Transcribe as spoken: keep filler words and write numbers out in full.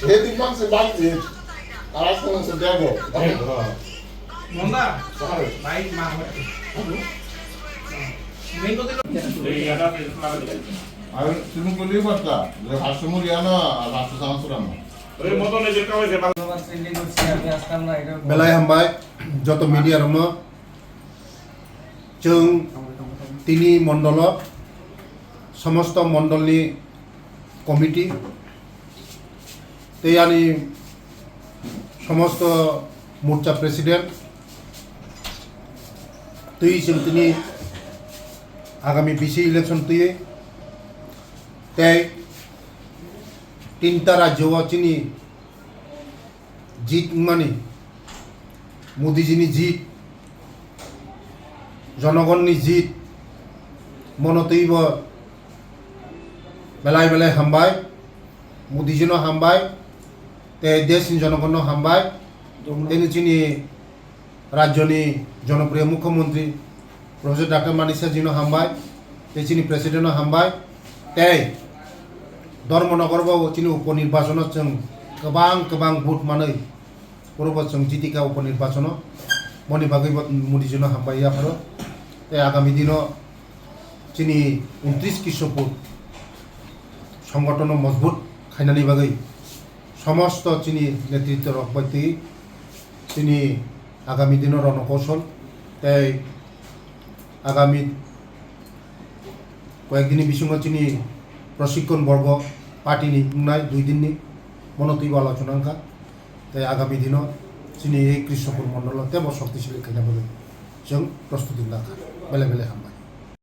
He di mang se bang di. Aras ko se dego. Monda. Bai ma. Ayo, sunu kuli bata. Le hasu muri ana, hasu sama surama. Belai hambai, joto media rokno. Chwng tini mondolo, somosto mondolni committee, tei ani somosto morcha president, tei chwng tini agami B C election twi tei tinta rajyo o chini jit wngmani, Modiji ni jit, jonogonni jit, mono twibo belai belai hambai, Modiji no hambai, tei desni jonogonno hambai, tei chini rajyoni jonopriyo mukhyamantri Professor Doctor Manik Saha jino hambai, tei chini president no hambai, tei Dharmanagar bo chini upo nirbachono chwng kwbang kwbang vote manwi, oro bo chwng jitika upo nirbachono, boni bagwi bo Modi jino hambai yapharo, tei agami dino chini untris Krishopur songotono mojbut khainani bagwi somosto chini netritto rok bai twi chini agami dino rono kosol tei agami koyek dini bisingo chini proshikkhon borgo party ni wngnai dui din ni mono twibo alochona wngkha tei agami dino chini ei Krishnapur mondolo tebo shoktisali khaina bagwi chwng prostuti wngkha belai belai hambai.